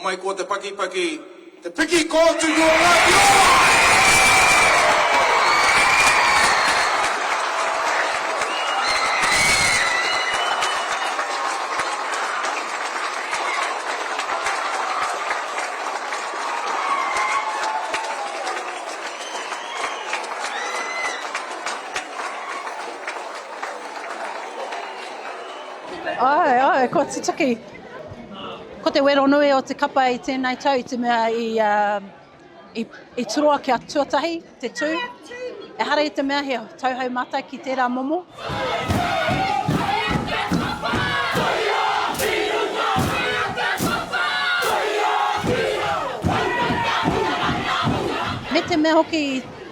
Homai ko te pakipaki, te piki kōtuku o Ngāti Rongomai! Āe, āe, kua tutuki. Ko te wero nui o te kapa i tēnei tau i te mea i, uh, i, i turoa kia tuatahi te tū. Ehara i te mea he tauhou mātou ki tērā momo. Me te mea hoki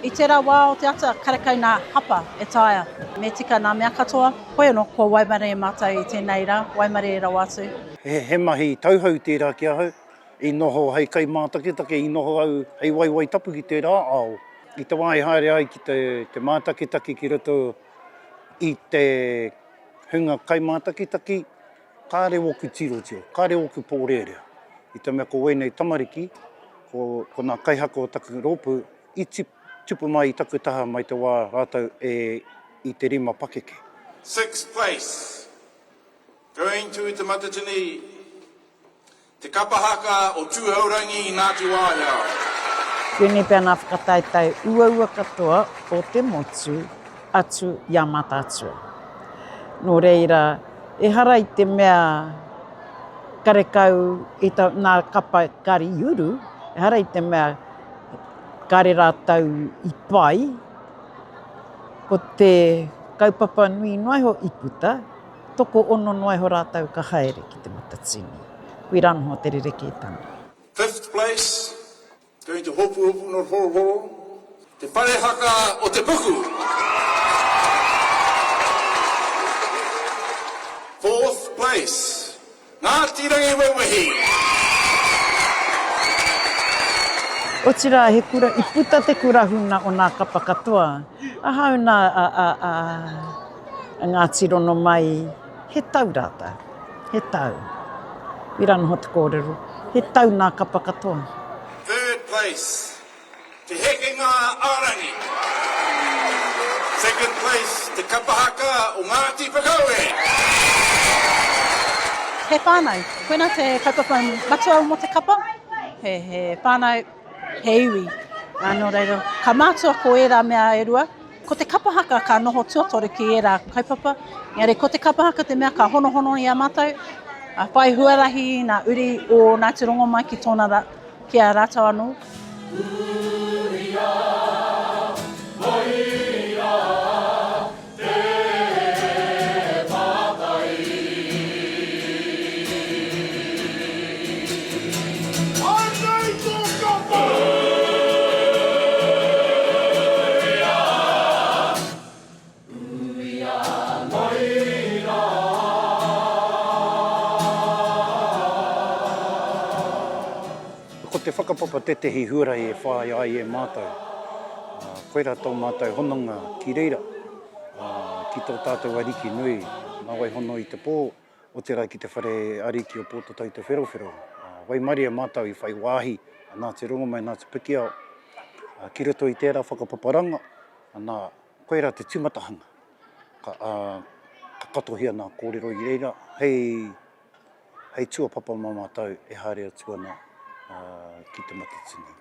i tērā wā o te ata karekau nā hapa e taea. Me tika nā mea katoa. Hoi anō, kua waimarie mātou i tēnei rā, waimarie rawa atu. He mahi tauhou tērā ki ahau. I noho hei kaimātaketake, i noho au hei waewae tapu ki tērā ao. I te wā i haere ai ki te mātaketake ki roto i te hunga kaimātakitaki, kāre ōku tirotiro, kāre ōku pōrērea. I te mea ko wēnei tamariki, ko, ko nā kaihaka o taku rōpū, i tupu mai i taku taha mai te wā rātou e i te rima pakeke. Sixth place, going to Te Matatini Te kapa haka o Tūhourangi i Ngāti Wāhiao. Koinei pea ngā whakataetae uaua katoa o te motu atu i a Mātaatua. Nō reira, ehara i te mea karekau i ta, nā kapa kare i uru, ehara i te mea kare rātou i pai, ko te kaupapa nui noa iho i puta, Tokoono noa iho rātou ka haere ki Te Matatini. Koirā noho te rerekētanga. Fifth place going to Hopuhopu not Horohoro, Te Whare Haka o Te Puku. Fourth place, Ngāti Rangiwewehi. Otirā, he kura, i puta te kura huna o nā kapa katoa. Ahau nā a, a, a, a Ngāti Ronomai, he tau rātou, he tau. Koirā noho te kōrero, he tau nā kapa katoa. Third place, Te Hekenga a Rangi. Second place, Te Kapa Haka o Ngāti Whakaue. He whānau. Koina te kaupapa matua mō te kapa. He, he whānau, he iwi. Ā, nō reira, ka mātua ko ērā mea e rua. Ko te kapa haka ka noho tuatoru ki ērā kaupapa. Engari ko te kapa haka te mea ka honohono i a mātou, a whai huarahi nā uri o Ngāti Rongomai ki tōna rā, ki a rātou anō. Ko te whakapapa tētehi huarahi e whāia ai e mātou. Koirā tō mātou hononga ki reira, ki tō tātou Ariki nui, nā wai hono i te pō, otirā ki te whare ariki o Pōtatau Te Wherowhero. Waimarie mātou i whai wāhi a Ngāti Rongomai, Ngāti Pikiao ki roto i tērā whakapaparanga, nā, Koirā te tīmatahanga. Ka, ā, ka katohia ngā kōrero i reira hei, hei tuapapa mā mātou e haere atu ana ki Te Matatini.